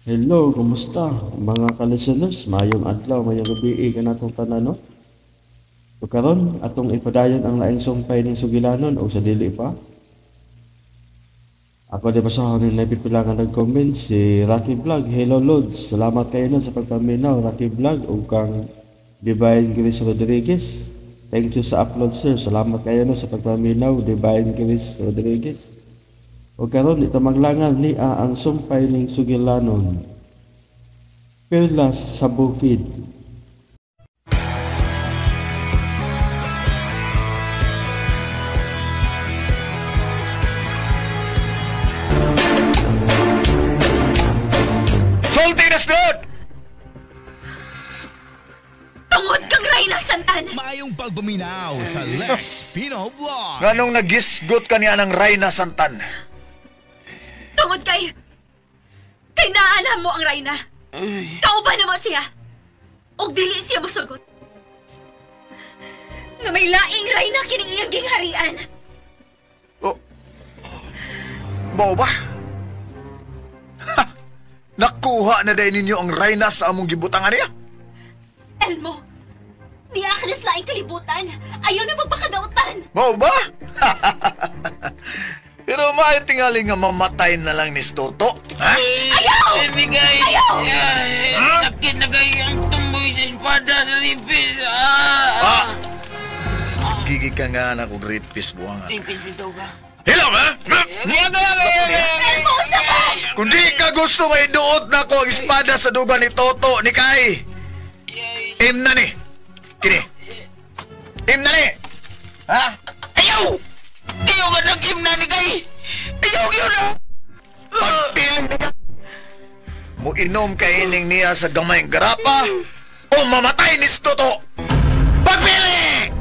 Hello, kumusta mga ka-listeners? Mayong adlaw, mayong gabi kanatong tanan, no? So karon atong ipadayon ang laing sumpay ning sugilanon o sa dili pa. Ako di basahon ning napipila nga nag-comment si Rocky Vlog. Hello Lods, salamat kayo na sa pagpaminaw Rocky Vlog ug kang Divine Grace Rodriguez. Thank you sa upload sir. Salamat kayo no sa pagpaminaw Divine Grace Rodriguez. O karon ito maglangan ni ang sumpay ning sugilanon. Perlas sa bukid. Sulti na stud! Tungod kang Reyna Santan! Maayong pagpaminaw sa Lex Pino Vlog. Nganong nagisgot ka niya ng Reyna Santan? Tungod kay naana mo ang Reyna. Kauban na mo siya. Og dili siya mosugot. Na may laing Reyna kining iyang gingharian. Oh. Mao ba? Ha! Nakuha na dahil ninyo ang Reyna sa among gibutangan niya? Elmo, niya ka na sa laing kalibutan. Ayaw na magpakadautan. Mao ba? Pero maayo tingali nga mamatay na lang ni Toto. Ha? Ayaw! Ibigay! Ayaw! Sakit na kayo ang tumboy sa espada sa ripis. Gigi ka nga na kung ripis buwang. Ripis bitaw ka. Hello, ha? Elmo, usap! Kung di ka gusto may duot na ko ang espada sa duga ni Toto, ni Kai. Im na ni. Kini. Im na ni. Ha? Ayaw! Ayaw ba nag-im na ni Kai? Ayaw yun na! Pagpil ka! Muinom kay ining niya sa gamayng garapa o mamatay ni Toto! Pagpili!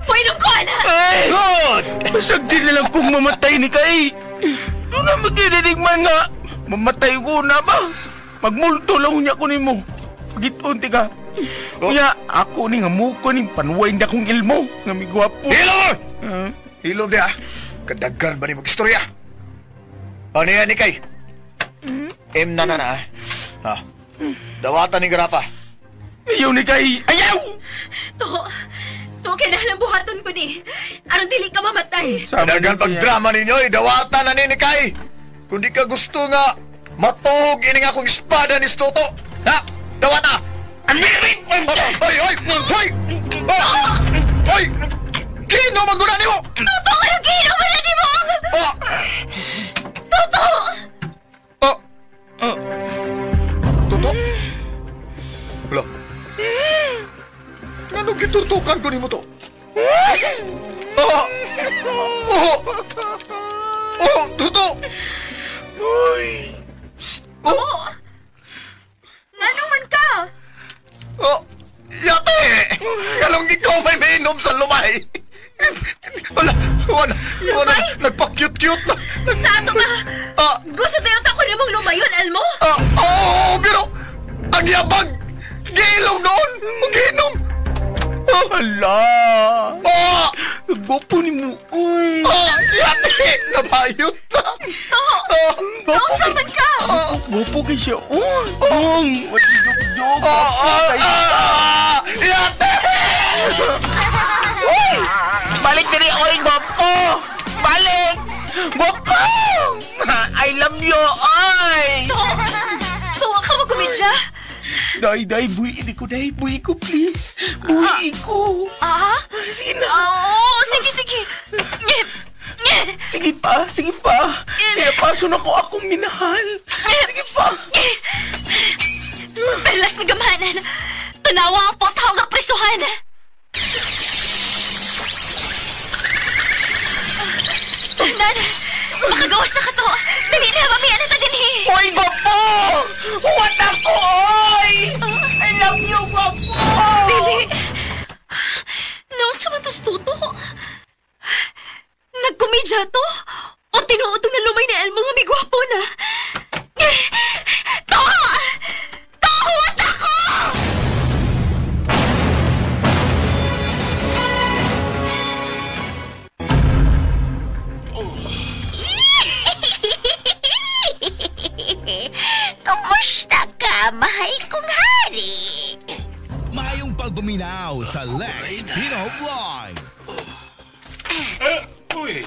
Puinom ko, anak! Good! Basag din na lang kung mamatay ni Kai. Doon na magkininig man nga. Mamatay ko na ba? Magmulto lang niya ko nimo. Pagitoon, tiga. Kuya, ako ni nga muko ni panuway na kong ilmo. Nga may gwapo. Hilom! Hilom di ah. Kadagan ba ni mag-istorya? Ano yan ni Kay? M na na na ah. Ha? Dawatan ni garapa. Ayaw ni Kay! Ayaw! To, kailangan buhaton ko ni. Aron dili ka mamatay. Kadagan pagdrama ninyo, dawatan na ni Kay. Kung di ka gusto nga, matuhog ini nga akong espada ni Toto. Ha? Dawata! Oy! Oy! Oy! Oy! Kino maguna nimo! Toto! Anong kino man nimo? Toto! Toto? Wala. Nganong gitutukan ko nimo to? Oh! Oh! Toto! Uy! Oh! Ngano man ka? Oh! Yate! Galong ikaw may mainom sa lumay! Wala! Wala! Wala! Nagpa-cute-cute na! Sa ato ka! Gusto tayo ako namang lumayon, Elmo? Oo! Pero! Ang yabag! Giilong noon! O giinom! Hala! Nagwapo ni mo! Uy! Yate! Nabayot na! To! Nausa man ka! Gwapo kay siya! Oh! Bong! What joke-joke! Yate! Uy! Balik na rin, oy! Gwapo! Balik! Gwapo! I love you, oy! To! Tuwa ka magkomedya? Day, day, buhiin ko, day. Buhi ko, please. Buhi ko. Ah? Sige na. Oo, sige, sige. Sige pa, sige pa. Kaya paso na ko akong minahal. Sige pa. Perlas ng gamanan. Tanawa ang potaw nga presuhan. Tanan, makagawas na ka to. Dali na, mamiya na ta dinhi. Hoy, gwapo! Huwat ako, oy! I love you, gwapo! Dili. Nung sa matustuto, nagkomedya to? O tinuod na lumay ni Elmo nga may gwapo na? To! To! Huwat ako! mahal kong hari. Maayong pagpaminaw sa Lex Pino Vlog. Uy,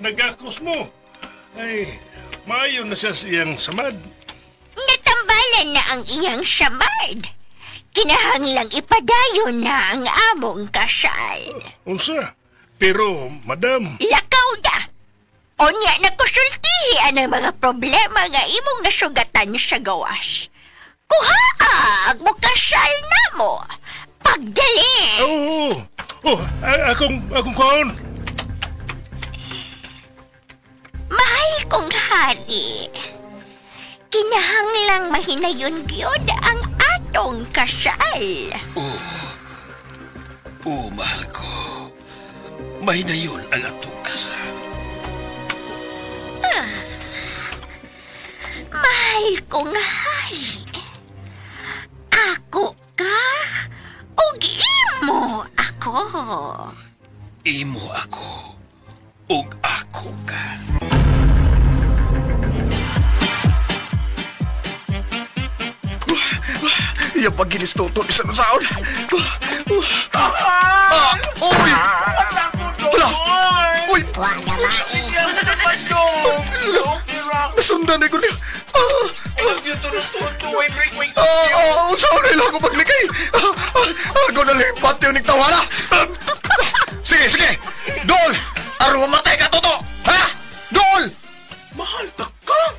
nagakos mo. Ay, maayo na siya siyang samad. Natambalan na ang iyang samad. Kinahanglang ipadayon na ang among kasal. Unsa? Pero, madam... Lakaw na! Onya na kusultihi ang mga problema nga imong nasugatan sa gawas. Kuha ang mukasal na mo. Pagdali! Oo! Oh, akong kaon! Mahal kong hari, kinahanglang mahinayon gyud ang atong kasal. Oo, mahal ko. Mahinayon ang atong kasal. Mahal kong hari, ako ka ug imo ako. Imo ako ug ako ka. Iyang pagginis toto bisan unsaon. Uy! Hala! Uy! Nasundan ko niya. Unsaon na ako paglikay. Ako na lipat yung nagtawana. Sige, sige! Dol! Aron mamatay ka, Toto! Ha? Dol! Mahal ta ka!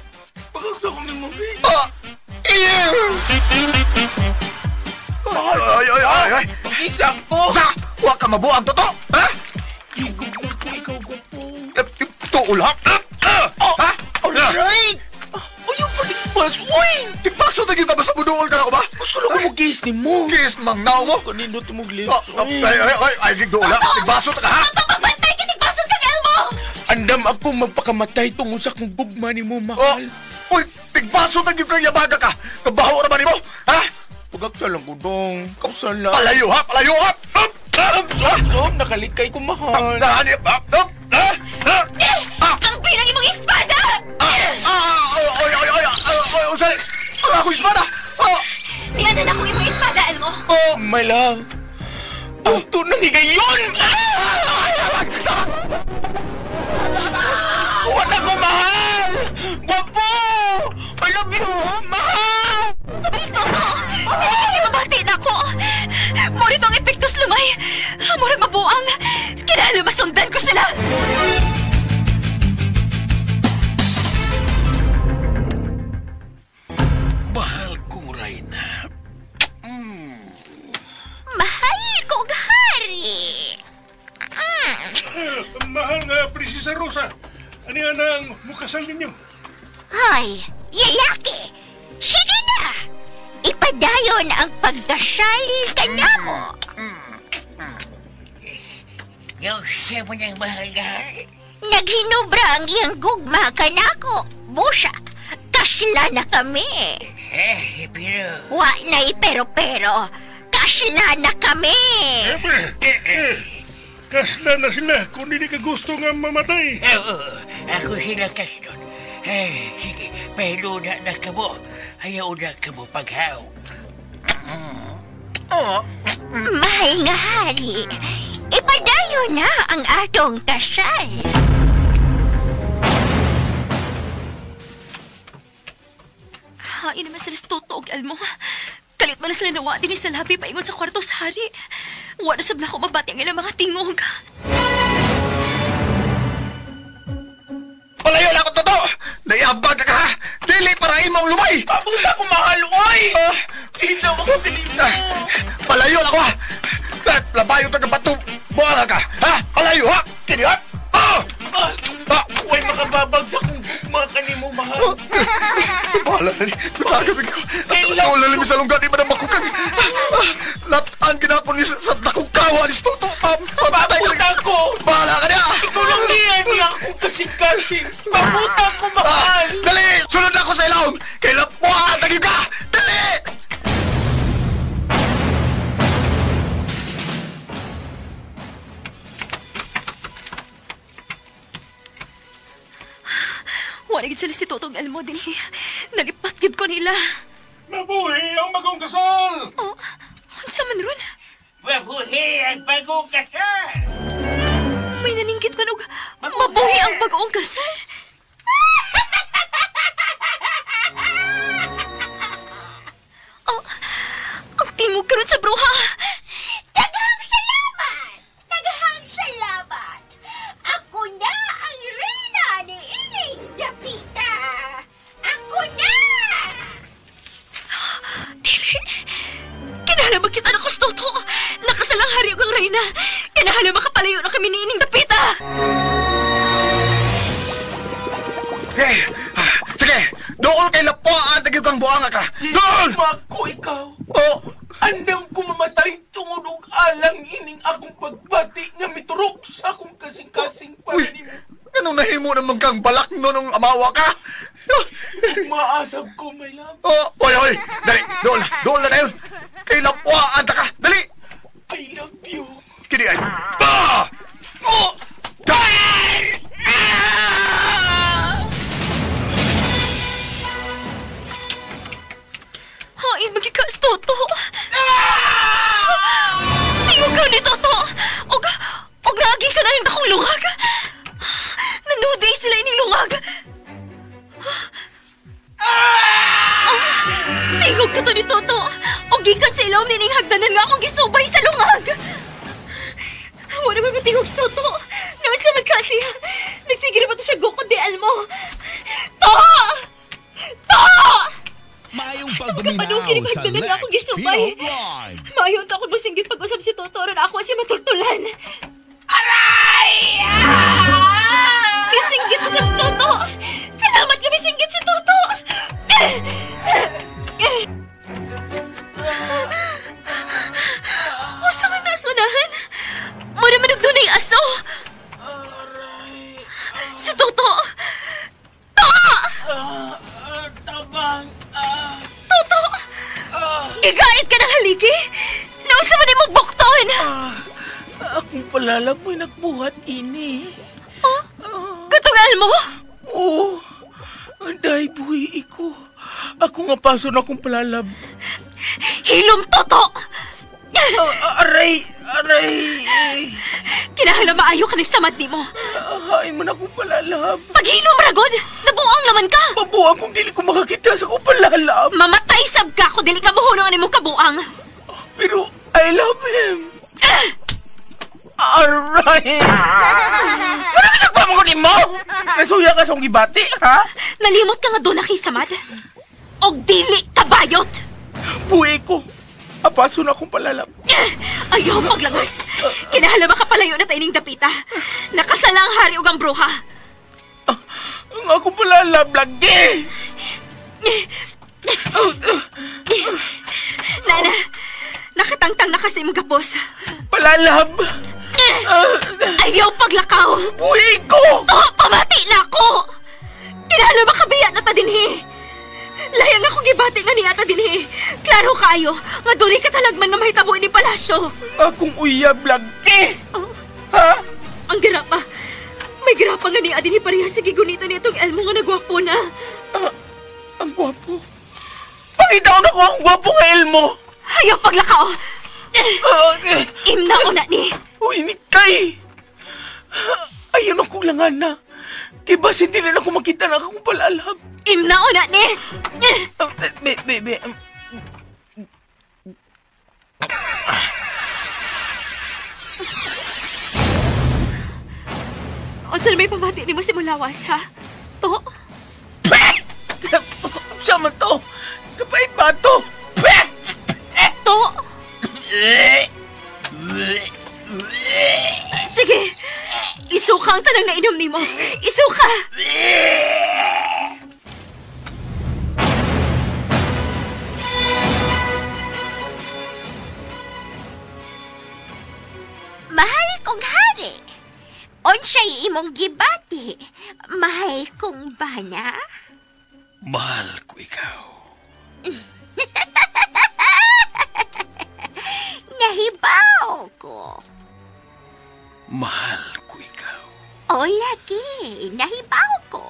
Pagkakta ko ng mabi. Ay, ay, ay, ay! Pag-isa ko! Sa! Huwag ka mabuang, Toto! Ha? Gigugma ko, ikaw gwapo. Tuol, ha? Ha? Alright! Ayaw pa tigpas, uy! Tigpaso na kita ba sa buduol ka na ko ba? Gusto lang ko mo-kiss ni mo. Kiss, mang nao mo? Kanindot mo lips, uy. Ay, ay, ay, ay, gigduol, ha? Tigbaso ta ka, ha? Toto, magbantay! Kitigbaso ka, Elmo! Andam ako magpakamatay tungod sa akong gugma ni mo, mahal. Uy, tigbaso na gyud kang yabaga ka. Kabaho ra ba nimo? Ha? Pagkaksa lang ko dong. Kaksa lang. Palayo, ha? Palayo, ha? Sob, nakalikay ko, mahal. Ang pinang imong espada! Ay, ay, ay, ay, ay, ang akong espada! Tiyanan akong imong espada, Elmo. My love, ang tunang higayon! Wala ko, mahal! Gwapo! I love you, mahal! Mabilis, Toto! Dili kasi mabati na ko! Mura itong epektos lumay! Murag mabuang! Kinahanglan masundan ko sila! Mahal kong Reyna. Mahal kong hari. Mahal nga, Prinsesa Rosa. Ano yan ang mukasal ninyo? Hoy, lalaki! Sige na! Ipadayon ang pagkasal kanya mo. Yung siya mo niyang mahal nga hari. Naghinubra ang iyang gugma kanako. Busa, kasla na kami. Eh, pero... Wa na'y pero-pero. Kasla na kami. Kasla na sila kung hindi ka gusto nga mamatay. Oo, ako sila kaslon. Eh, sige, pahiluna na ka mo. Ayaw na ka mo paghaw. Mahal nga hari, ipadayo na ang atong kasal. Hain naman sila sa Toto og Elmo. Kalit man na sila nawa din sa labi paingon sa kwarto sa hari. Wala sab na ako mabati ang ilang mga tingog. Palayo na ako, Toto! Naiabag ka, ha? Dili para imong lumay! Papunta ko, mahal, oy! Hindi na ako dili mo! Palayo na ako, ha? Labayo ta ka bato! Buanga ka, ha? Palayo, ha? Kini, ha? Uy, makababag sa kong gugma ka ni mo, mahal. Bahala na ni. Nagagawin ko. Wala lang sa lungga, di ba na makukag? Lataan ginapon ni sa nakukawa ni Toto. Papunta ko! Bahala ka niya! Ikaw lang niya, hindi akong kasing-kasing. Papunta ko, mahal! Dali! Sunod ako sa ilawom! Kailan po ang ka! Dali! Wala gid sila si Toto og Elmo dinhi. Nalipat gid ko nila. Mabuhi ang bagong kasal! Oh, unsa man ron? Mabuhi ang bagong kasal! May naningkit man og mabuhi ang bagong kasal? Oh, ang tingog karon sa bruha! Daghang salamat! Daghang salamat! Ako na ang reyna ni Ining Dapita! Ako na! Dili! Kinahanglan magkita na ko sa Toto! Nakasalang hari og ang reyna! Kinahanglan makapalayo na kami ni Ining Dapita! Hey, sige! Dool kay lapuan, tagyo kang buanga ka! Dool! Mako ikaw! Oh! Andam ko mamatay tungod og alang ining akong pagbati nga miturok sa akong kasing-kasing para nimo. Ganong nahimo naman kang balak no nung amawa ka? Maasab ko, my love. Oh, oy, oy! Dali, dool, dool na na yun! Kay lapuan ta ka! Dali! I love you. Kini ay... Bah! Oh! Ah! Hain, magikas, Toto! Tingog ka ni Toto! Og naagi ka na rin akong lungag! Nanuday sila ining lungag! Tingog ka to ni Toto! Og gikan sa ilawom nining hagdanan nga akong gisubay sa lungag! Wala man matingog si Toto! Naman sa man kasi! Nagsige na ba to siya gukod di almo? To! To! Maayong pagpaminaw sa Lex Pino Vlog. Maayong takot mo singgit pag-usap si Toto ron ako siya matultulan. Aray! Misinggit usap si Toto! Salamat ka misinggit si Toto! Usa man nasunahan? Mura man og dunay aso! Si Toto! To! Tabang! Toto! Gigait ka ng haligi? Nausa man imong bukton! Akong palalab mo'y nagbuhat ini. Oh? Katungal mo? Oo. Anday, buhi iko. Ako nga paso na akong palalab. Hilom, Toto! Aray! Aray! Kinahanglan maayo ka ng samad nimo. Hain mo na akong palalab. Paghilom, Ragod! Nabuang naman ka! Mabuang kung dili ko makakita sa akong palalab. Mamatay sab ka kung dili ka muhunong ang imong kabuang. Pero I love him. Aray! Ano ginagawa mo ko nimo? Nasuya ka sa akong gibati, ha? Nalimot ka nga doon na kay Samad. Og dili ka bayot! Buhi ko. Apaso na akong palalab. Ayaw maglangas! Kinahanglan makapalayo na tayo ning dapita. Nakasala ang hari ug ang bruha. Ang akong palalab lagi! Nana, nakatangtang na kasi imong gapos. Palalab! Ayaw paglakaw! Buhi ko! Oh, pamati na ako! Kinahanglan makabiya na ta dinhi. Layang akong gibati nga niya ta dinhi. Klaro kaayo, nga duri ka talagman nga mahitabo ini palasyo. Akong uyab lagi! Oh, Ha? ang grapa. May grapa nga niya dinhi pareha sa gigunita niya itong Elmo nga nagwapo na. Ang gwapo. Pakita ko na ko ang gwapo nga Elmo! Ayaw paglakaw! Imna ko na ni. Uy, ni Kay! Ayun akong langan na. Kibas hindi na ako makita na akong palalab. Imna ko na ni. Be, be, be. Unsa na may pamati ni mo si Mulawas, ha? To? Siya man to! Kapait ba to? To? Sige! Isuka ang tanang nainom nimo. Isuka! Mahal kong hari. Unsay imong gibati? Mahal kong bana? Mahal ko ikaw. Nahibaw ko. Mahal ko ikaw. O lagi, nahibaw ko.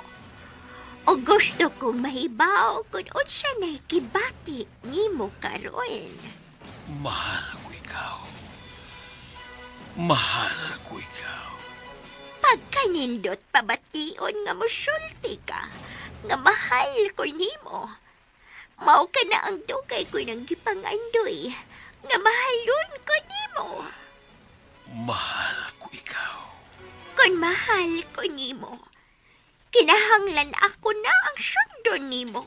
O gusto kong mahibaw kung unsa na'y kibati nimo karon. Mahal ko ikaw. Mahal ko ikaw. Pagkanindot pabation nga mosulti ka, nga mahal ko nimo. Mao ka na ang dugay ko ng gipangandoy, nga mahalon ko nimo. Mahal ko ikaw. Kung mahal ko nimo, kinahanglan ako na ang sundon nimo.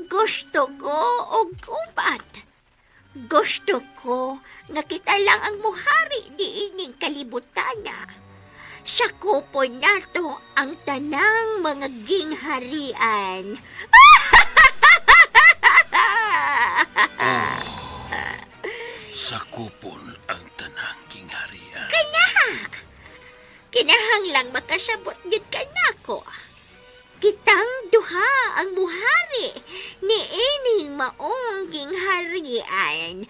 Gusto ko og gubat. Gusto ko nga kita lang ang muhari diining kalibutana. Sa kupon nato ang tanang mga gingharian. Oh, sa kupon ang tanang gingharian. Kanaha! Kinahanglang makasabot gid kanako. Kitang duha ang muhari ni ining maong gingharian.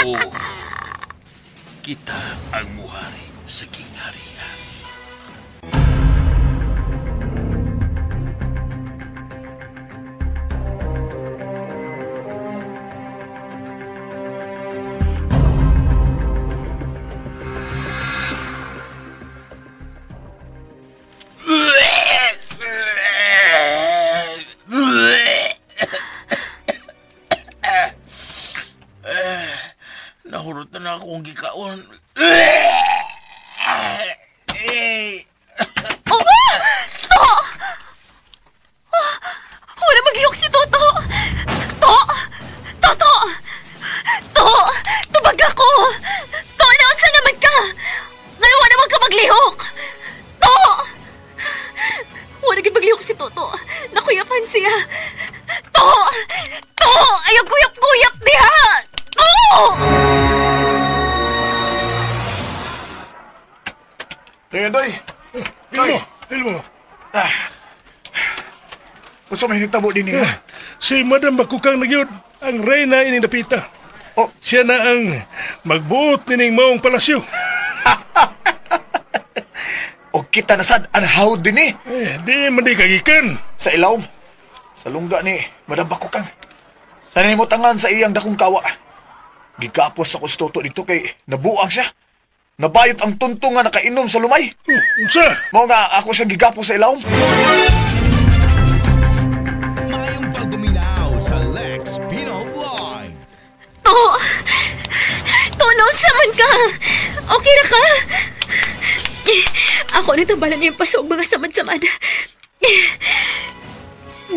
Oh, kita ang muhari sa gingharian. Nahurot na akong gikaon. Oh! To! Oh, wala maglihok si Toto! To! Toto! To! Tubag ako! To! Naunsa naman ka? Ngayon wala naman ka maglihok! To! Wala maglihok si Toto. Nakuyapan siya. To! To! Ayaw kuyap-kuyap diha! To! Doy! Ilmo! Ilmo! Ah. Unsa may nitabo din niya? Si Madam Bakukang nagyod, ang reyna ining dapita. Oh. Siya na ang magbuot nining maong palasyo. O kita na sad, ang hawd din eh. Eh, di man di kagikan. Sa ilawom, sa lungga ni Madam Bakukang. Sa nahimutangan sa iyang dakong kawa. Gigapos sa kustoto dito kay nabuang siya. Nabayot ang tuntong nga nakainom sa lumay. Unsa? Mao nga ako siyang gigapos sa ilawom. Maayong pagpaminaw sa Lex Pino Vlog. To! To, naunsa man ka? Okay ra ka? Ako nang tambalan niyang paso og mga samad-samad.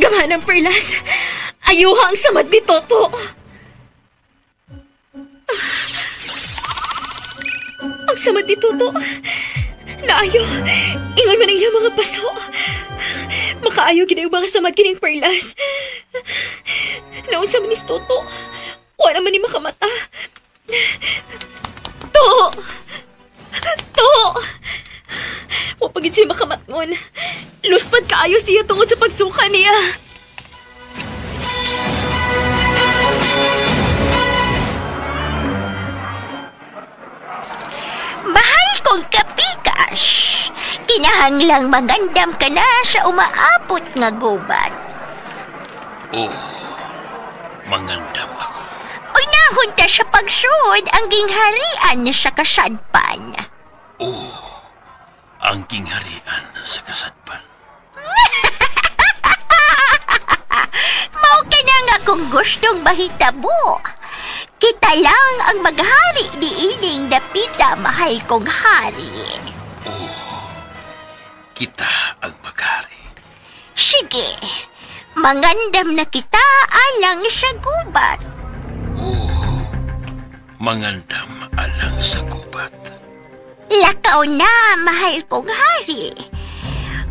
Gamahan ang perlas. Ayuha ang samad ni Toto. Ang samad ni Toto. Naayo. Ingon man ang iyang mga paso. Makaayo gid ang mga samad kining perlas. Naunsa man ni Toto. Wala man ni makamata. To! To! Wa pa gid siya makamatngon. Luspad kaayo siya tungod sa pagsuka niya. Mahal kong kapikas, kinahanglang magandam ka na sa umaabot nga gubat. Oh, mangandam ako. Uy, nahunta sa pagsuod ang gingharian sa kasadpan. Oh, ang gingharian sa kasadpan. Mao ka na nga kung gustong mahitabo. Kita lang ang maghari ni ining dapita, mahal kong hari. Oh, kita ang maghari. Sige, mangandam na kita alang sa gubat. Oh, mangandam alang sa gubat. Lakaw na, mahal kong hari.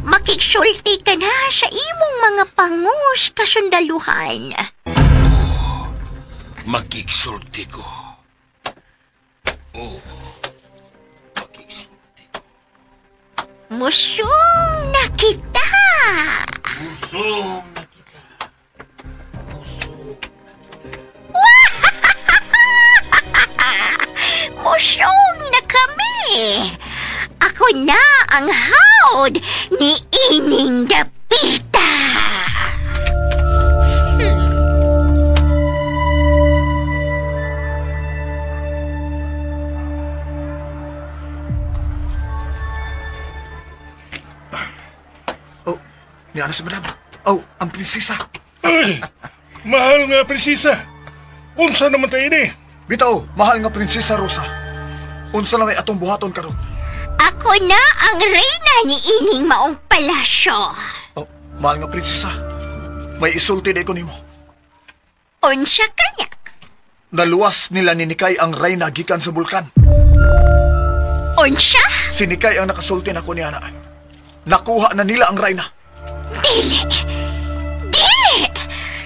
Makigsulti ka na sa imong mga pangus kasundaluhan. Oh, makigsulti ko. Oh, makigsulti ko. Musong na kita. Musong na kita. Musong na kita. Musong na kami. Ako na ang hawd ni ining dapita. Oh, niya na si madam. Oh, ang prinsesa. Ay, mahal nga prinsesa. Unsa naman tayo ini? Bitaw, mahal nga prinsesa Rosa. Unsa na may atong buhaton karon? Ako na ang reyna ni ining maong palasyo. Oh, mahal nga prinsesa. May isulti na ko nimo. Unsa kanya? Naluwas nila ni Nikay ang reyna gikan sa bulkan. Unsa? Si Nikay ang nakasulti na ko niya na. Nakuha na nila ang reyna. Dili! Dili!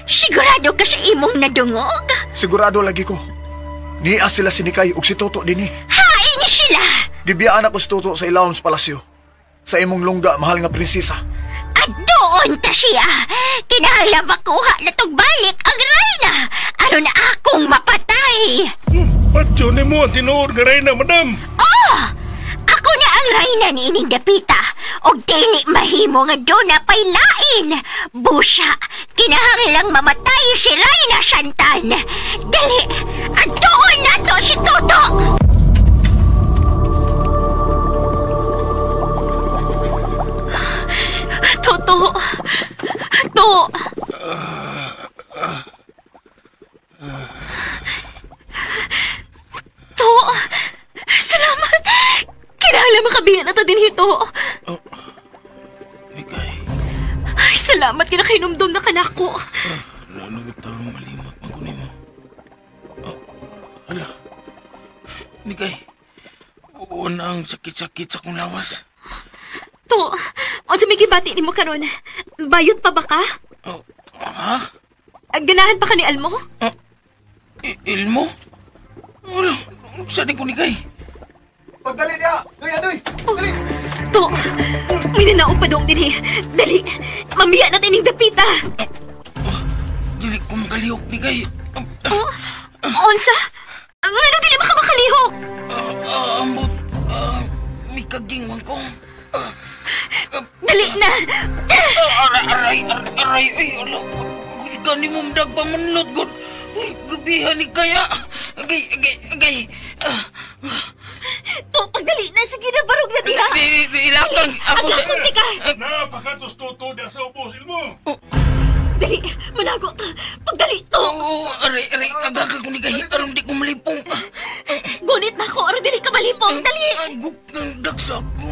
Sigurado ka sa imong nadungog? Sigurado lagi ko. Niya sila si Nikay ug si Toto dinhi. Hain ni sila! Gibiyaan ako si Toto sa ilawom sa palasyo. Sa imong lungga, mahal nga prinsesa. At doon ta siya! Kinahanglan makuha na tong balik ang reyna! Aron akong mapatay! Patyo ni mo ang tinuod nga reyna, madam! Oh! Ako na ang reyna ni ining dapita. Og dili mahimo nga doon na paylain. Busa, kinahanglang mamatay si Reyna Santan. Dali, at doon na to si Toto! Toto! To! To! Salamat! Kinahanglan makabiyan na ta din hito. Oh, Mikay. Ay, salamat kinakainumdum na kanako. Lalo bitaw malimot man ko nimo. Oh, hala. Mikay, una ang sakit-sakit sa kong lawas. To, unsa may gibati nimo karon? Bayot pa ba ka? Oh, ha? Ganahan pa ka ni Almo? Ilmo? Wala, unsa ni ko Nikay? Pagdali niya! Doy, adoy! Dali! To, may nanaog pa doong dinhi. Dali! Mamiya na tining dapita! Dili ko makalihok, Nikay. Oh, unsa? Ngano dili ba ka makalihok? Ambot, may kagingwan ko. Dali na! Aray, aray, ay, ala. Gani mo madagpamanlot, God. Uy, grabihan ni kaya. Agay, agay, agay. To, pagdali na. Sige na, barog na diha. Ilakang ako. Agakon, tika. Napakatustuto niya sa ubos, Ilmo. Dali, manago ta. Pagdali to. Oo, aray, aray. Agakag ko ni kaya. Aron di ko malipong. Gunit na ako. Aron dili ka malipong. Dali. Aguk ang dagsa ko.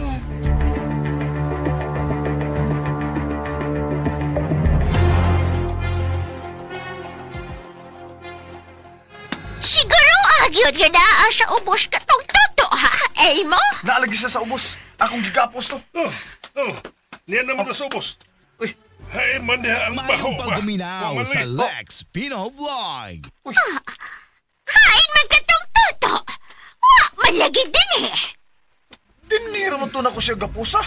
Siguro agyod nga naa sa ubos katong Toto, ha? Elmo? Naalagi siya sa ubos. Akong gigapos to. Oh, oh. Niya naman sa ubos. Uy. Hay man niya ang baho. Mayong pagduminaw sa Lex Pino Vlog. Uy. Hain man katong Toto. Wa man lagi din eh. Dinira man to na ko siya gapusa.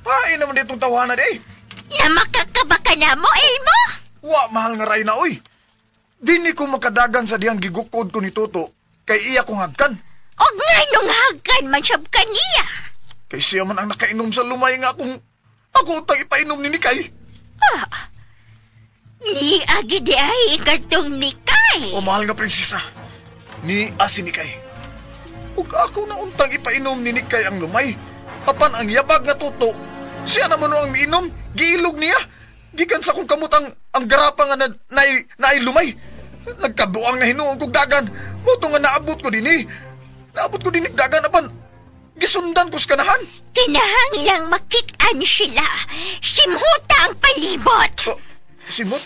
Hain naman ditong tawanan eh. Na makakabaka na mo, Elmo? Wa mahal nga Reyna, uy. Dini ko makadagan sa diyang gigukod ko ni Toto kay iya kong hagkan. O nganong hagkan man siyab kaniya? Kay siya man ang nakainom sa lumay nga akong ako utang ipainom ni Nikay. Ah, ni agi di ay katong Nikay. O mahal nga prinsesa, ni asi Nikay. Ug ako na untang ipainom ni Nikay ang lumay. Apan ang yabag nga Toto, siya naman ang miinom, giilog niya. Gikan sa kong kamot ang garapa nga naay lumay. Nagkabuang na hinuong kog dagan. Moto nga naabot ko dinhi. Naabot ko dinhi dagan apan gisundan ko sa kanahan. Kinahanglang makit-an sila. Simhuta ang palibot. Oh, simot?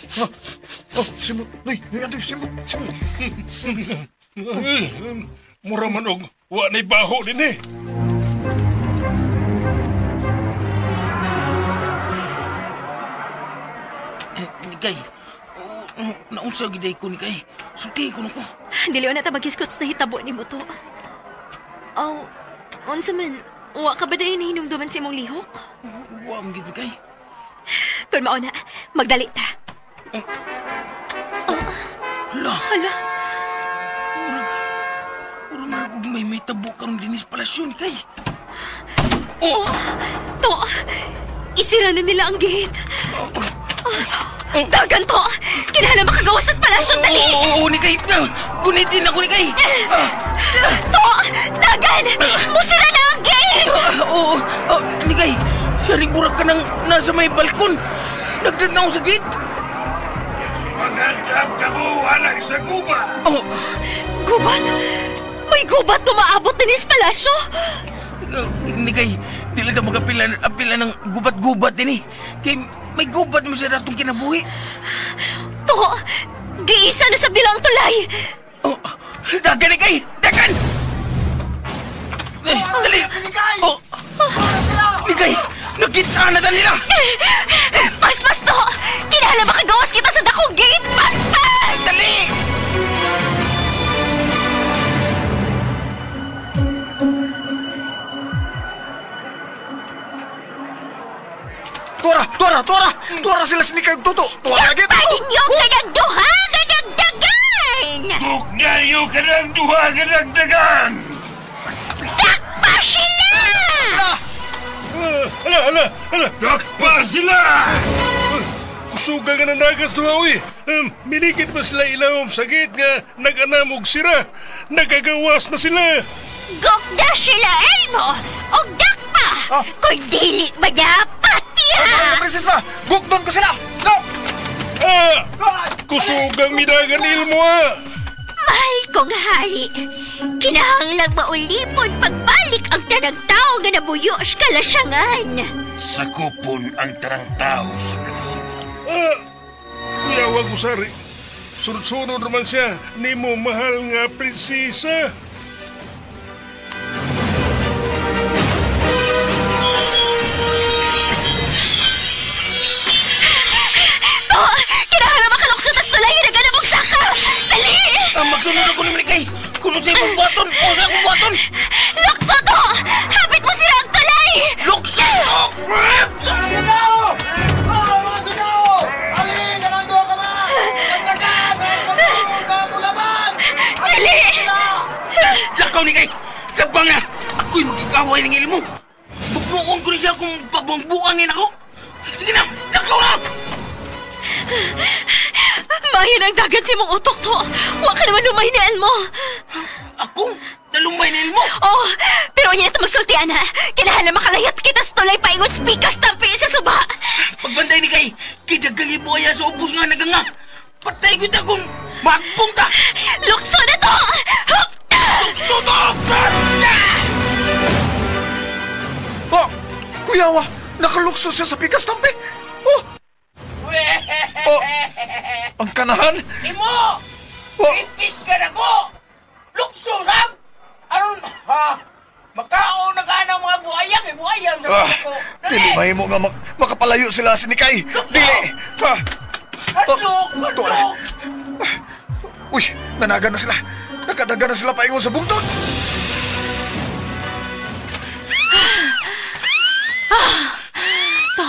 Oh, simot. Nay, nay, andoy, simot, simot. Mura man og wa nay baho dinhi. Nikay, naunsa giday ko Nikay. Sulti ko nako. Dili na ta maghisgot sa nahitabo nimo to. Aw, unsa man, wa ka ba dahil nahinumduman sa imong lihok? Wa man gid Nikay. Kun mao na, magdali ta. Oh. Hala. Hala. Ura man og may tabo karon dinis palasyo Nikay. Oh! To! Isira na nila ang gate. Dagan to! Kinahanglan makagawas tas palasyo, dali! Oo, ni kay! Gunitin ako ni kay! To! Dagan! Musira na ang gate! Oo, ni kay! Saring burak ka nang nasa may balkon! Nagdanaw sa gate! Magandang ka mo, anak sa gubat! Oh. Gubat? May gubat na maabot din sa palasyo? Ni kay, di lang ka magapila ng gubat-gubat din eh. Kay may gubat mo sa datong kinabuhi. To, giisa na sa bilang tulay. Oh, dagan ni kay! Dagan! Eh, dali! Oh, ni kay, nakita na nila! Paspas to! Kinahanglan makagawas kita sa dakong gate! Paspas! Dali! Tuara! Tuara! Tuara! Tuara sila si Nikay Toto! Tuara gito! Paninyo ka ng duha nga dagdagan! Bukgayo ka ng duha nga dagdagan! Dakpa sila! Hala! Hala! Hala! Dakpa sila! Kusuga nga nanagas duha, uy! Milikit ba sila ilawom sa gate nga nag-anam og sira? Nagagawas na sila! Gugda sila, Elmo! Og dakpa! Kung dili ba dapat niya! Prinsesa! Gugdon ko sila! Go! Ah! Kusugang midagan ilmo, ah! Mahal kong hari, kinahanglang maulipon pagbalik ang tanang tao nga nabuyo sa kalasyangan. Sakupon ang tanang tao sa kalasyangan. Ah! Kuyawag ko, sari. Sunod-sunod naman siya ni mo mahal nga prinsesa. To! Kinahanglan makalukso tas tulay hinaganap og saka! Dali! Magsunod ako ni Malikay! Kung sa imong buhaton, o sa akong buhaton! Lukso to! Hapit mo sira ang tulay! Lukso to! Sigaw! Oh, mga sigaw! Ali, ganang duha ka ba? Dagdagan! Ang pagulong! Dali! Lakaw ni kay! Labang na! Ako'y magkikaway ng ilmo! Bukbukon ko rin siya kung pabangbuangin ako! Sige na! Lakaw na! Mahin ang dagat si mong utok to! Huwag ka naman lumay ni Elmo! Ako? Nalumay ni Elmo? Oh, pero niya ito magsultian ha! Kailangan na makalayat kita sa tulay paingon spikas tampi sa suba! Pagbantay ni kay, kidagalibo aya sa ubos nga naganga! Patay ko ita kung magpong ta! Lukso na to! Lukso to! Oh! Kuyawa! Nakalukso siya sa pikas tampi! Oh! Oh! Ang kanahan! Imo! Oh! Ipis ka na ko! Lukso, sab! Aron, ha? Makaon na ka ng mga buhayang, eh, buhayang sa Ah, ko. dili mahimo nga makapalayo sila si Nikay. Dili! Ha! Hadlok! Tuwa. Hadlok! Uy, nanagan na sila. Nakadagan na sila paingon sa bungtod. To!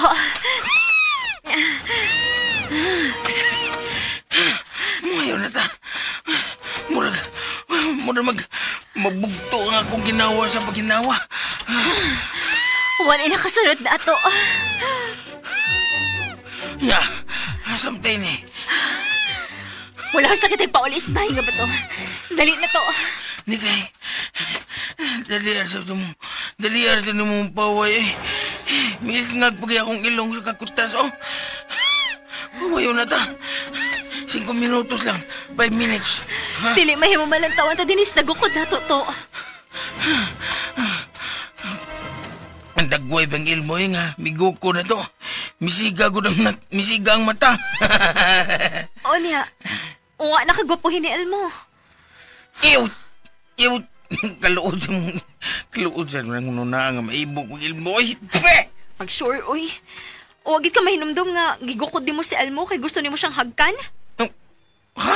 Muhayo na ta. Murag, murag magbugto ang akong ginawa sa pagginawa. Wala na kasunod na ato. Ya, samtay ni. Wala sa kita'y paulis ba nga ba to? Dali na to. Ni kay, dali sa mo, dali sa mong paway eh. Miss ngagpagay akong ilong sa kakutas, oh. Pawayo na ta. 5 minutos lang. 5 minutes. Ha? Dili mahimo malantawan ta dinis nagukod na to to. Ang dagway bang ilmo eh nga. Miguko na to. Misiga ko ng misiga ang mata. O niya. Uwa nakagwapuhin ni Elmo. Ew! Ew! Kaluod sa mong... Kaluod sa mong nuna nga maibog kong ilmo. Ay! Pe! Pag sure, uy. O, agit ka mahinumdum nga gigukod di mo si Elmo kay gusto nimo siyang hagkan? Ha?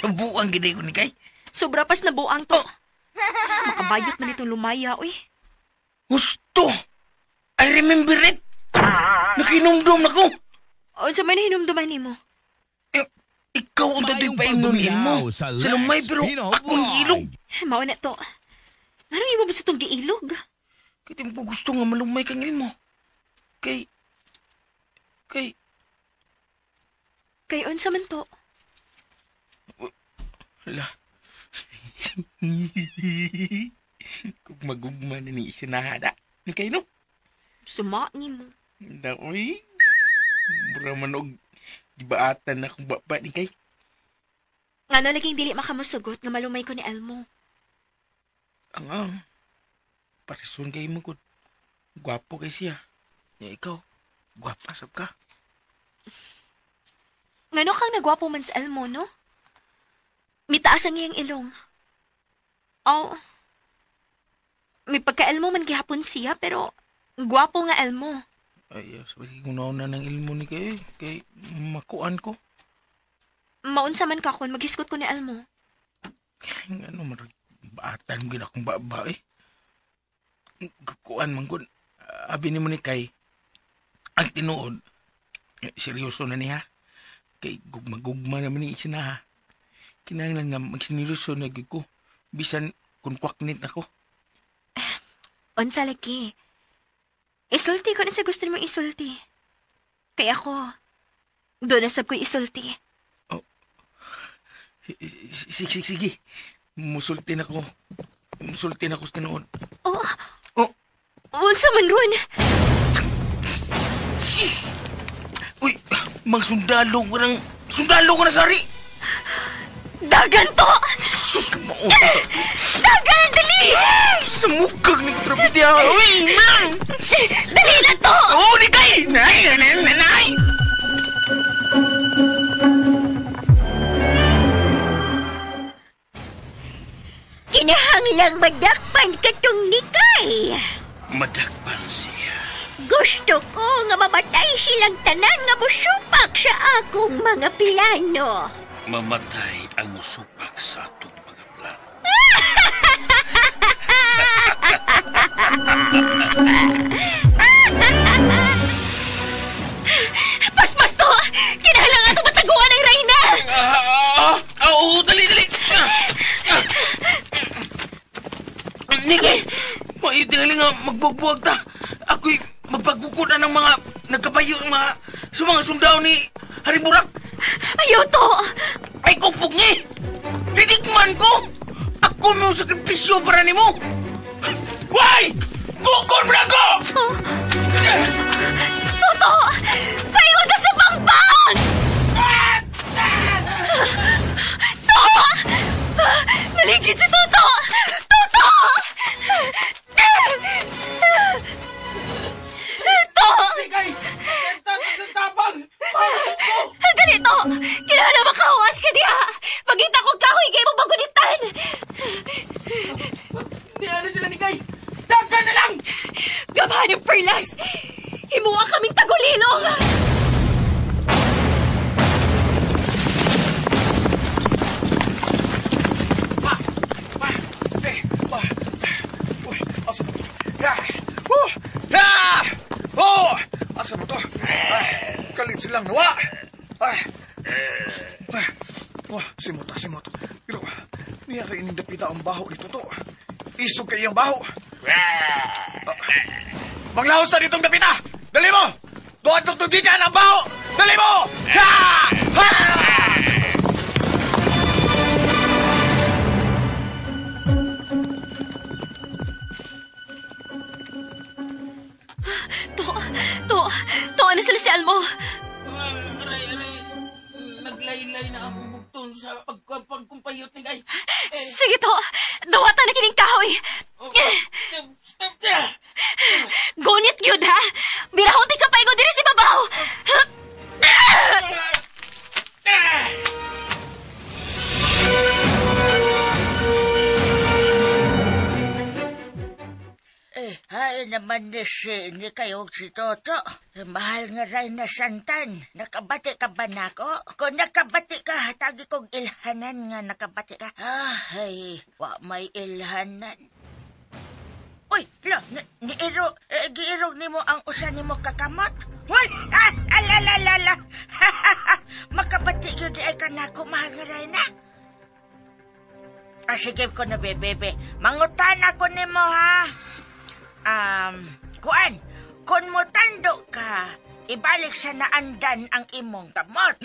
Nabuang gini ko ni Kay. Sobra pas nabuang to. Makabayot man itong lumaya, uy. Gusto! I remember it! Nakinumdum na ko! O, sa may nahinumduman nimo? Ikaw ang Maayong toto'y paingon pagduminaw mo. sa Sa lumay Lex pero Pino akong Vlog. gilog. Mao na to. Nganong imo ba sa itong giilog? Kay di mo gusto nga malumay kang Elmo. Kay Kay unsa man to? Hala. Kung magugma na ni isinahada. Ni kayo no? Suma ni mo. Naoy. Mura man og gibaatan na akong baba ni kay. Ngano laging dili makamusugot nga malumay ko ni Elmo. Ang parison kay mo gud. Gwapo kay siya. Nya ikaw, gwapa sab ka. Ngano kang nagwapo man sa Elmo, no? Mitaas ang iyang ilong. Oh. May pagka-Elmo man gihapon siya, pero gwapo nga Elmo. Ay, sabi ko na ng ilmo ni kay, kay makuan ko. Maunsa man ka kon maghisgot ko ni Elmo. Ano, baatan mo akong baba eh. Kuan man kun, abi ni mo ni kay, ang tinuod, seryoso na niya. Kay gugma-gugma naman ni isina ha. Kinahanglan nga magsineryoso na gyud ko. Bisan kung kwaknit ako. Unsa lagi. Isulti ko na sa gusto mong isulti. Kaya ako, doon na sab ko'y isulti. Oh. Sige, sige. Musulti na ko. Musulti na ko sa tinuod. Oh. Oh. Unsa man ron? Uy, mga sundalo ko ng... Sundalo ko na, sari! Dagan to! Sus, mao! Dagan! Dali! Sa mukag ni Trapidya! Uy, man! Dali na to! Oo, di kay! Nay, nay, nay, nay! Kinahanglang madakpan katong nikay. Madakpan siya. Gusto ko nga mamatay silang tanan nga musupak sa akong mga plano. Mamatay ang musupak sa atong mga plano. Paspas to! Kinahanglan ato mataguan ang reyna! Oo, dali, dali! Niki, maitingali nga magbubuwag ta. Ako'y magpagbukod na ng mga nagkabayo mga, sa mga sundao ni Haring Burak. Ayaw to! Ay, kupog ni! Tinikman ko! Ako may sakripisyo para nimo! Why? Bukod mo na ko! Oh. Toto! Paingon ka sa bangpang! Toto! Naligid si Toto! Toto! Toto! Bigay! Tabang! Ganito! Kailangan makahuwas ka diha! Pagita kong kahoy kayo mong bagunitan! Di na sila ni Kay! Dagan na lang! Gabhan yung perlas! Himuha kaming tagulilong! Uy, asa ba to? Oh! Ah! Oh! Asa ba to? Kalit silang nawa! Ay! Oh, simot, simot. Pero, niyari ining dapita ang baho ni Toto. Isog kay iyang baho. Manglahos na ditong dapita! Dali mo! Doon tugtugikan ang baho! Dali mo! Ha! Ha! To, ano sila si Almo? Aray, aray. Naglaylay na akong bugton sa pagkumpayot ni Kay. Sige to, dawatan na kining kahoy. Gunit gyud ha. Birahon ti ka paingon diri si babaw. Ay naman ni si ni kayo si Toto. Mahal nga ray na santan. Nakabati ka ba nako? Kung nakabati ka, hatagi kong ilhanan nga nakabati ka. Ay, wa may ilhanan. Uy, lo, niiro, giirog nimo ang usa nimo kakamot? Uy, ah, alalalala. Makabati yun ay kanako, mahal nga ray na. Sige ko na, bebe. Mangutan ako nimo ha. Kuan, kung mutando ka, ibalik sa naandan ang imong kamot.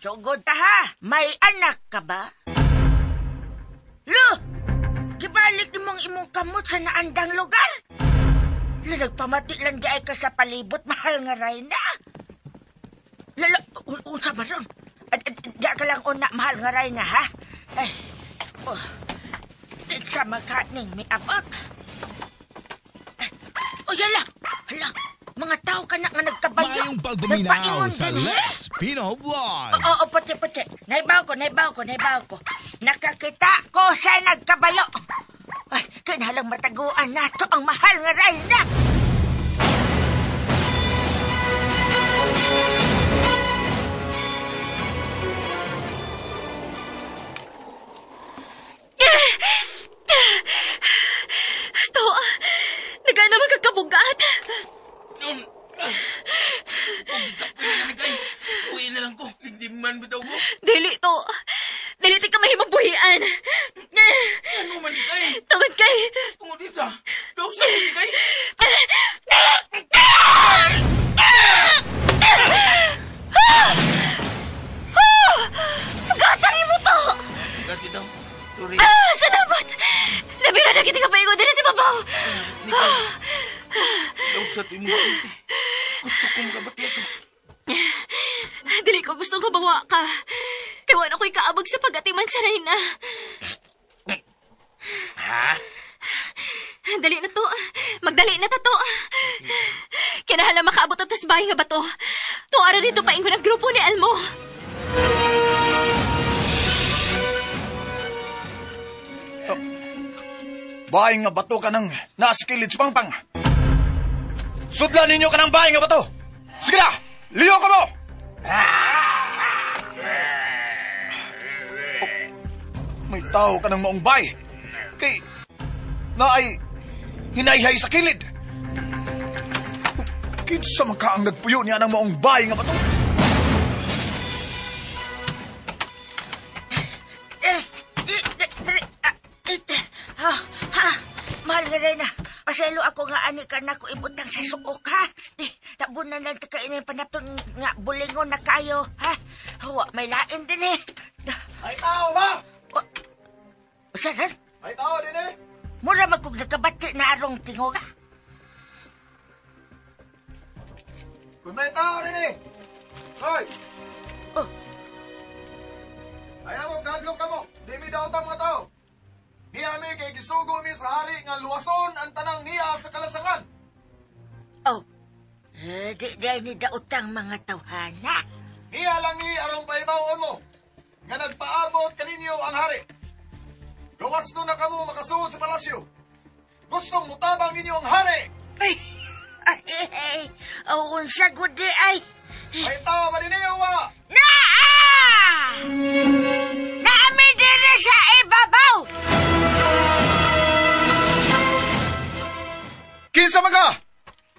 Sugod ta ha. May anak ka ba? Lo! Gibalik nimong imong kamot sa naandang lugar? Lo, nagpamati lang di ay ka sa palibot, mahal nga Rayna. Lalo, unsa ba ron? Di ka lang una, mahal nga Rayna, ha? Ay, oh, sa makaning may abot. O, yala! Hala, mga tao ka na nga nagkabayo. Mayong pagpaminaw sa Lex Pino Vlog. Oo, puti. Naibaw ko. Nakakita ko siya nagkabayo. Ay, kinahalang mataguan nato ang mahal nga Rayna. To, nagana magkakabugat. Uwi na lang ko. Hindi man bitaw mo. Dili to. Dili ti ka mahimong buhian. Ano man kay? Tungod kay. Tungod dito. Dausa man kay. Gatari mo to. Gati daw. Sorry. Salamat. Nabira na kita kapaingon din si babaw. Dausa to imo. Gusto kong kabati ito. Dili ko gustong kabawa ka. Kaya wala ko'y kaabag sa pag-atiman sa Reyna. Ha? Dali na to. Magdali na ta to. Kinahala makaabot ang tasbahay nga bato. Tuara dito paingon ang grupo ni Elmo. Oh. Bahay nga bato ka ng naskilid sa pangpang. Sudlan ninyo ka ng bahay nga bato. Sige na! Liyo ka mo! Oh, may tao ka ng maong bay. Kay na ay hinayhay sa kilid. Kinsa man ka ang nagpuyo niya ng maong bay nga bato? Mahal nga rin na. Paselo ako nga ani ka na ko ibutang sa suok, ha? Tabunan lang ta kainin panapton nga bulingon na kayo, ha? Hawa, may lain din eh. Ay tao ba? Saan? Ay tao din eh. Mura magkog nagkabati na arong tingog, ha? Kung may tao din eh. Hoy! Oh. Ayaw mo, gadlong ka mo. Di mi daw mga tao. Niya mi kay gisugo mi sa hari nga luwason ang tanang niya sa kalasangan. Oh, di ni daotang mga tawhana. Niya lang ni arong paibawon mo nga nagpaabot kaninyo ang hari. Gawas no na kamo makasuod sa palasyo. Gustong mutabang ninyo ang hari. Ay, ay, ay, oh, unsa gud di ay. Ay tao ba ninyo wa? Naa! Naami diri sa ibabaw! Kinsa man ka?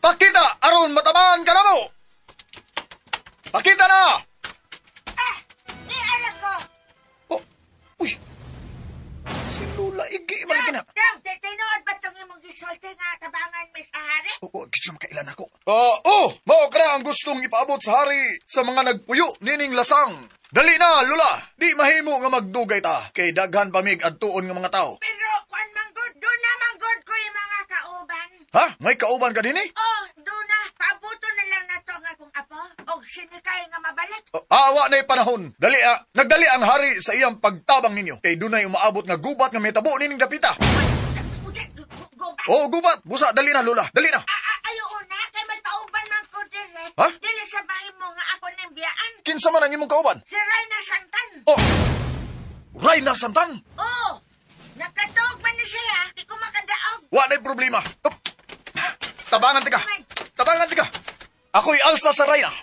Pakita aron matamaan ka na mo. Pakita na! Ah, di alam ko. Oh, uy. Si Lola Igi man lagi na. Dang, tinuod ba itong imong gisulti nga tabangan mi sa hari? Oo, kinsa man kailan ako? Oh, mao ka na ang gustong ipaabot sa hari sa mga nagpuyo nining lasang. Dali na, Lola. Di mahimo nga magdugay ta kay daghan pamig adtuon nga mga tao. Pero kuan man gud, do na man gud ko yung mga kauban. Ha? May kauban ka din eh? Oh, do na. Paabuto na lang na to nga akong apo. Og sinikay nga mabalik. Awa na'y panahon. Dali, nagdali ang hari sa iyang pagtabang ninyo. Kay dunay umaabot nga gubat nga mitabo nining dapita. Gubat? Oo, gubat. Busa, dali na, Lola. Dali na. Ayaw na, kay may kauban man ko dire. Ha? Dili sa mahimo nga ako ning biyaan. Kinsa man ang imong kauban? Si Rayna Santan. Oh, Rayna Santan? Oo. Nakatuog man ni siya. Di ko makadaog. Wa na'y problema. Oh. Tabangan tika. Tabangan tika. Ako'y alsa sa Rayna.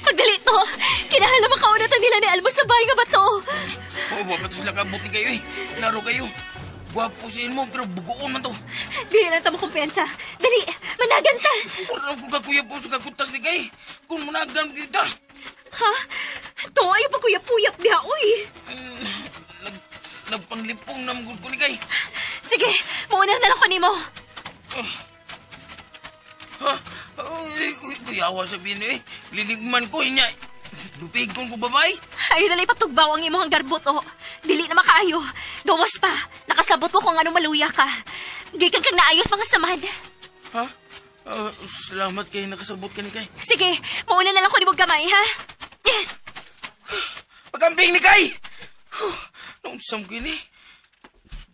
Pagdali to, kinahanglan makaunatan nila ni Almo sa bahay nga bato. Oo, wapat sila kabuti kayo eh. Naro kayo. Gwapo sa mo, pero bugoon man to. Dili lang ta mo kumpiyansa. Dali, managan ta. Wala ko kakuyap po sa kakutas ni kay. Kung managan kita. Ha? To, ayaw pa kuyap-puyap diha, uy. Nagpanglipong na mugod ko ni kay. Sige, mauna na lang ko nimo. Ha? Ay, kuyawa sabihin eh. Linigman ko, inya. Lupig kong ko babay. Ayaw na lang ipatugbaw ang imong garbot, oh. Dili na makaayo. Gawas pa. Nakasabot ko kung ano maluya ka. Gikan kang naayos mga samad. Ha? Salamat kay nakasabot ka ni kay. Sige, mauna na lang ko nimo gamay, ha? Pagambing ni kay! Naunsam ko ini.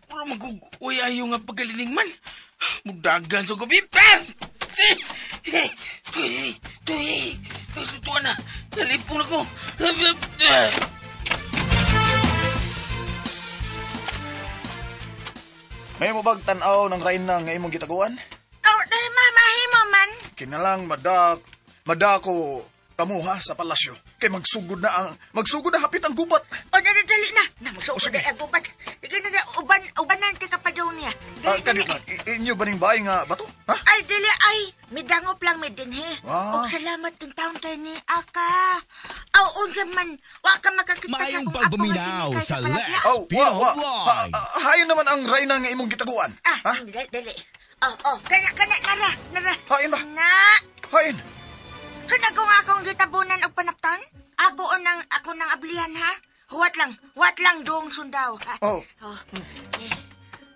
Puro maguguy ayo nga pagkalinigman. Mudagan sa gabi. Tuy! Tuy! Tuwa na. Nalipong na ko. May mo bag tan-aw ng rain na nga imong gitaguan? Oh, dahil mamahimo man. Kinalang madako kamuha sa palasyo. Kay magsugod na hapit ang gubat. O, dali, dali na. Na, magsugod na ang gubat. Sige na, na, ubanan ti ka pa daw niya. Dali, Kanit dali. lang, inyo ba ning bahay nga bato? Ha? Ay, dili, ay. Midangop lang mi dinhi. Ah. Og salamat din taon kay ni Aka. Aw, unsa man, wa ka makakita sa Maayong akong apo nga pagpaminaw sinikay sa palasyo. Lex Oh, Pino wa, wa. Vlog. Hayon naman ang rayna nga imong gitaguan. Ah, Ha? dali, dali. Oh, oh, kana, kana, nara, nara. Hain ba? Na, Hain. kana ko nga akong gitabunan og panapton? Ako nang ablihan, ha? Huwat lang dong sundaw. Ha? Oh. Oh.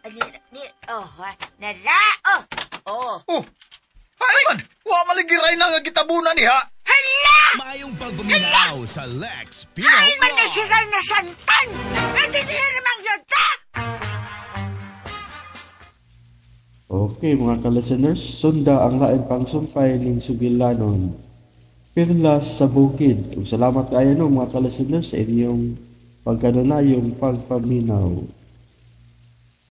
Eh, ni, oh, ha? Nara, oh. Oh. Oh. Hain man. Wa maligi rayna nga gitabunan ni ha. Hala! Maayong pagpaminaw sa Lex Pino Ay, man na Vlog. siya na santan! At hindi namang yata! Okay mga ka-listeners, sunda ang lain pang sumpay ning sugilanon. Perlas sa bukid. Ug salamat kaayo no mga ka-listeners sa inyong pagkanunayong pagpaminaw.